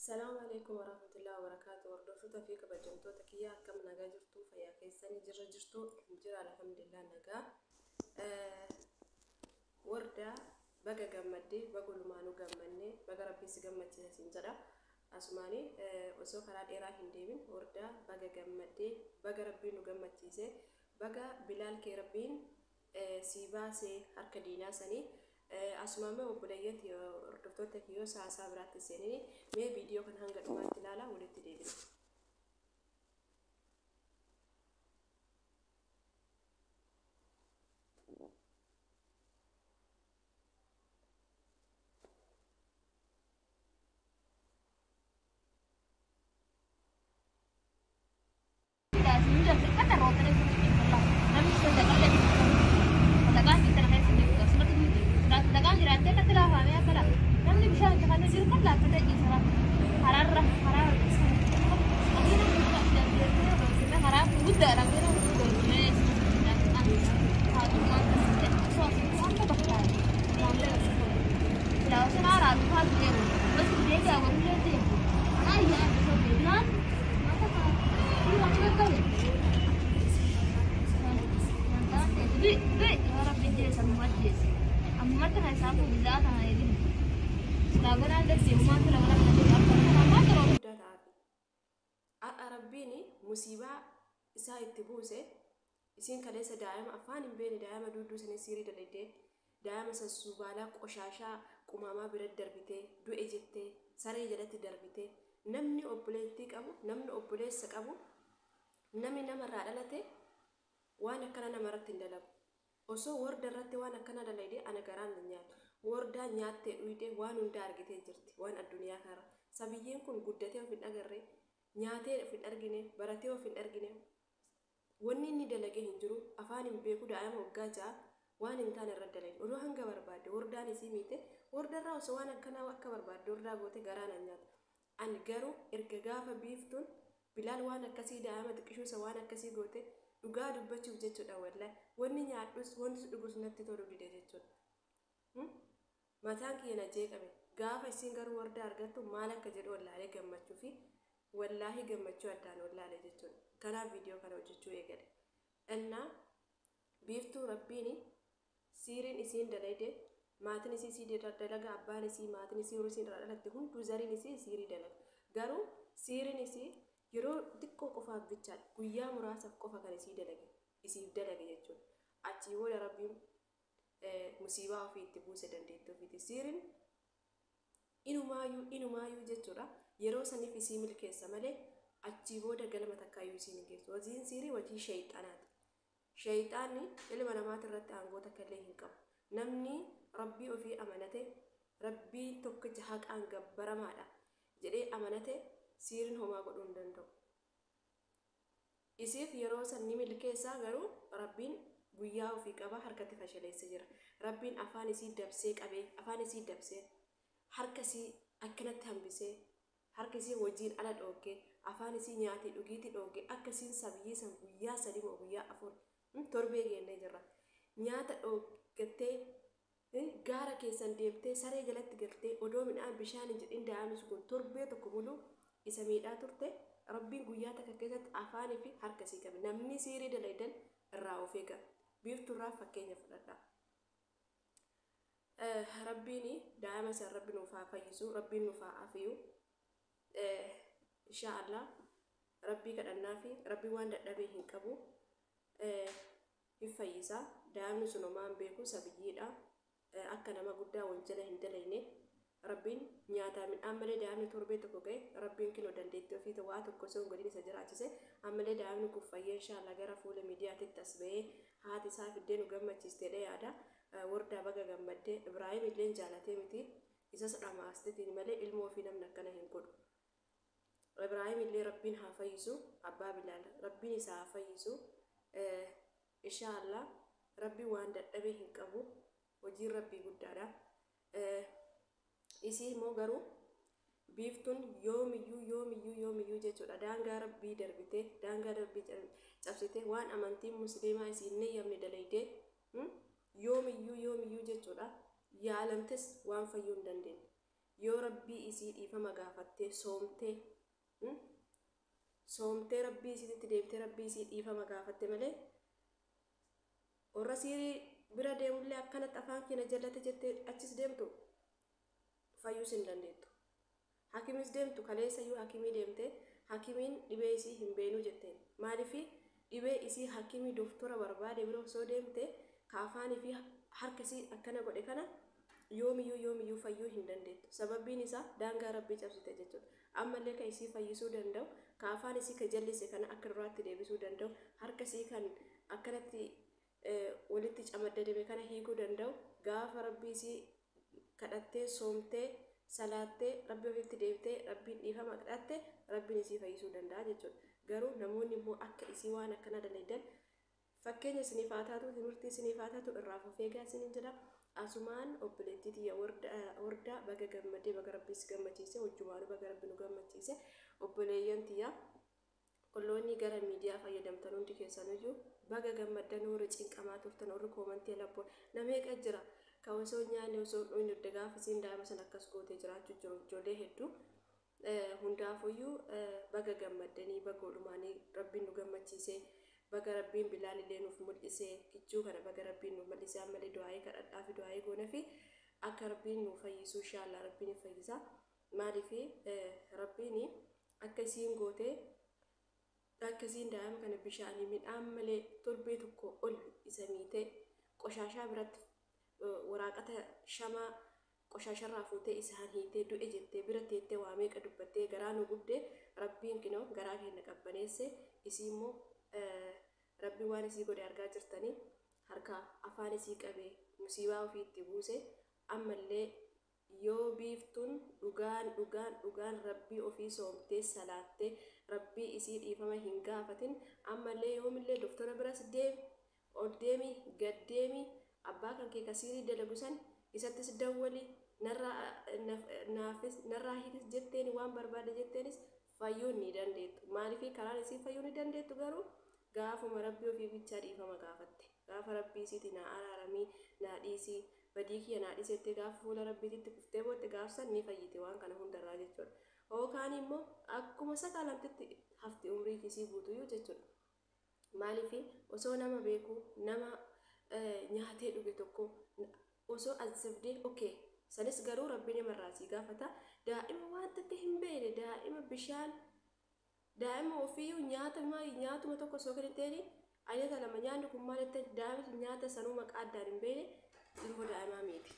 Salaamu alaikum warahmatullahi wabarakatuh. Hordoftoota fi kabajamtoota kiyya, akkam nagaa jirtu? Fayyaa keessanii jirra jirtu? Jira, alhamdulillah, nagaa. Wardaa, baga gammaddee, baga olumaanuu gammannee, baga Rabbiin si gammachiise siin jedha. Asumaani osoo karaa dheeraa hin deemin, Wardaa, baga gammaddee, baga Rabbiin nu gammachiise, baga Bilaal kee Rabbiin sii baasee harka diinaa sanii. Asumaan mee obboleeyyan, hordoftoota kiyyoo, saasaa biraatti seenini mee viidiyoo kan hanga dhumaatti ilaala, walitti deebina. Namni bishaan itti kan jiru kan laaffatee ciisara. Karaarra karaa karaa guddaadha. Guddaa ta'aafi. Har'a Rabbiin musiibaa isaa itti buuse. Isiin kaleessa daa'ima afaan hin beekne, daa'ima duudduu sanii siirii dalagdee, daa'ima sassuubaalaa qoshaashaa qumaamaa bira darbitee, du'e jettee saree jalatti darbitee. Namni obboleettii qabu, namni obboleessa qabu, namni namarraa dhalate waan akkana namarratti hin dalagu. Osoo Warda irratti waan akkana dalagdee ana garaan hin nyaatu. Wardaa nyaattee dhuyidee waan hundaa argitee jirti, waan addunyaa kanarra. Sabiyyeen kun guddatee of hin agarree, nyaatee of hin argine, baratee of hin argine. Wanni inni dalagee hin jiru, afaan hin beeku, daa'ima waggaa 6 waan hin taane irra dalage. Odoo hanga barbaadde Wardaan isii miite, Wardarraa osoo waan akkanaa akka barbaadde Wardaa goote garaan hin nyaatu. Ani garuu erga gaafa Biiftuun Bilaal waan akkasii, daa'ima xiqqishuusa waan akkasii goote, dhugaa dubbachuuf jechuudha, wallahi wanni nyaadhus wanti dhugus natti tolu dide jechuudha. Mataan kiyya na jeeqame. Gaafa isiin garuu Wardaa argattu maal akka jedhu wallaalee, gammachuu fi wallaahi gammachuu addaan wallaale jechuudha. Kanaaf viidiyoo kana hojjechuu eegale. Innaa Biiftuu, Rabbiin siiriin isiin dalayde, maatiin isii sii dalaga, abbaan isii, maatiin isii, yeroo isiin irraa dhalatte hunduu zariin isii siirii dalaga. Garuu siiriin isii yeroo xiqqoo qofaaf bichaadha. Guyyaa muraasaaf qofa kan isii dalage, isiif dalage jechuudha. Achii booda Rabbiin musiibaa ofii itti buuse, dandeettii ofiiti. Siiriin inumaayyuu inumaayyuu jechuudha. Yeroo saniif isii milkeessa malee achii booda galma takkaayyuu isiin hin geessu. Hojiin siirii hojii sheeyxanaati. Sheeyxaanni ilma namaati irratti aangoo takka illee hin qabu. Namni Rabbii ofii amanate, Rabbii tokkicha haqaan gabbaramaadha jedhee amanate, siiriin homaa godhuu hin danda'u. Isiif yeroo san ni milkeessaa, garuu Rabbiin guyyaa ofii qaba, harkatti fashaleessee jira. Rabbiin afaan isii dabsee qabee, afaan isii dabsee, harka isii akkanatti hambisee, harka isii hojiin ala dhooggee, afaan isii nyaatii dhugiitii dhooggee, akka isiin sabiyyii san guyyaa 3 moo guyyaa 4 torbee geennee jirra. Nyaata dhooggattee gaara keessan deemtee saree jalatti galtee, odoo midhaan bishaan hin jedhin daa'imni kun torbee tokko muluu isa miidhaa turte. Rabbiin guyyaa takka keessatti afaanii fi harka isii qabe. Namni siirii dalaydan irraa of eega. Biiftuurraa fakkeenya fudhadha. Rabbiin daa'ima san Rabbi nuuf haa fayyisu, Rabbiin nuuf haa afiyu. Insha Allah Rabbii kadhannaa fi Rabbii waan dadhabee hin qabu. Hin fayyisa. Daa'imni sun homaa hin beeku, sabiyyiidha. Akka nama guddaa wanjala hin dalayne. Rabbiin nyaataa midhaan malee daa'imni torbee tokko ga'e, Rabbiin kinoo dandeettii ofii waa tokko osoo hin godhin isa jiraachise. Ammallee daa'imni kun fayyee insha Allah gara fuula miidiyaatitti as ba'ee haati isaa fiddee nu gammachiisteedha yaada. Wardaa, baga gammaddee. Ibraahim illeen jaalatee miti, isas dhamaastetiin malee ilmoo ofii namni akkana hin godhu. Ibraahim illee Rabbiin haa fayyisu, abbaa Bilaal Rabbiin isaa haa fayyisu. Insha Allah Rabbiin waan dadhabee hin qabu. Hojiin Rabbii guddaadha. Isii immoo garuu Biiftuun yoomiyyuu yoomiyyuu yoomiyyuu jechuudha daangaa Rabbii darbitee, daangaa Rabbii cabsitee, waan amantiin musliimaa isiin hin eeyyamne dalaydee, yoomiyyuu yoomiyyuu jechuudha yaalamtes waan fayyuu hin dandeenye. Yoo rabbii isii dhiifama gaafattee soomtee soomtee rabbii isiitti deebitee rabbii isii dhiifama gaafatte malee warra siirii bira deemullee akkanatti afaan keenya jallate jettee achis deemtu fayyuus hin dandeettu. Hakimis deemtu kaleessayyuu hakimii deemte hakimiin dhibee isii hin beenuu jetteen. Maaliif dhibee isii hakimii doktora barbaade bira osoo deemte ka afaanii fi harka isii akkana godhe kana yoomiyyuu fayyuu hin dandeettu. Sababbiin isaa daangaa rabbii cabsite jechuudha. Ammallee ka isii fayyisuu danda'u ka afaan isii ka jallise kana akka duraatti deebisuu danda'u harka isii kan akkanatti walitti camaddadame kana hiikuu danda'u gaafa rabbii isii kadhattee soomtee salaattee rabbii ofiitti deebitee rabbiin dhiifama kadhatte rabbiin isii fayyisuu danda'a jechuudha. Garuu namoonni immoo akka isii waan akkana dalagan fakkeenya isiniif haa taatu, timirtii isiniif haa taatu, irraa fafeegaa isiniin jedha. Asumaan obboleettii tiyya wardaa baga gammadee, baga rabbi si gammachiise, hojjumaanuu baga rabbi nu gammachiise. Obboleeyyan tiyya olloonni gara miidiyaa fayyadamtan hundi keessanuyyuu baga gammaddan. Warri cinqamaa turtan, warri koomantii labboo nameeqa jira ka osoo nyaanni osoo dhuyne dugda gaafa isiin daa'ima sana akkas gootee jiraachuu jiru ijoollee hedduu. Hundaafuyyuu baga gammaddanii, baga oolumaanii rabbiin nu gammachiise, baga rabbiin Bilaal illee nuuf mul'ise, kichuu kana baga rabbiin nuuf mul'ise. Ammallee du'aayii kadhadhaa fi du'aayii goona fi akka rabbiin nu fayyisu inshaallah rabbiin ni fayyisa. Maaliif rabbiin akka isiin gootee akka isiin daa'ima kana bishaanii midhaan malee torbee tokko ol isa miitee qoshaashaa biratti waraaqata shamaa qoshaasharraa fuutee isaan hiitee du'e jettee bira teettee waa meeqa dubbattee garaa nu gubdee, rabbiin kinoo garaa keenya qabbaneesse. Isii immoo rabbiin waan isii godhe argaa jirtanii, harka afaan isii qabee musiibaa ofii itti buuse. Ammallee yoo biiftuun dhugaan dhugaan dhugaan rabbii ofii soomtee salaattee rabbii isii dhiifama hin gaafatin, ammallee yoomillee doktora biras deemi, ol deemi, gad deemi, abbaa kan kee kasiirii dalagu san isattis dawwali, narraa hiikis jetteen, waan barbaade jetteenis fayyuu ni dandeettu. Maaliif karaan isii fayyuu ni dandeettu? Garuu gaafuma rabbii ofii bichaa dhiifama gaafatte, gaafa rabbii isiiti naa araaramii, naa dhiisii, badii kiyya naa dhiisettee gaafa fuula rabbiititti kuftee bootte gaafsan ni fayyite waan kana hundarraa jechuudha. Yookaan immoo akkuma sakaalamtetti hafti umrii kisii guutuyyuu jechuudha. Maaliif osoo nama beeku, nama nyaatee dhuge tokko osoo azabdee okay, sanis garuu rabbi namarraa sii gaafata. Daa'ima waan takka hin beekne, daa'ima bishaan, daa'ima ofiiyyuu nyaata nyaatuma tokko osoo kenniteen ayyaata lama nyaanni kun maal jettee, daa'ima nyaata sanuu maqaa addaan hin beekne ilmoo daa'imaa miti.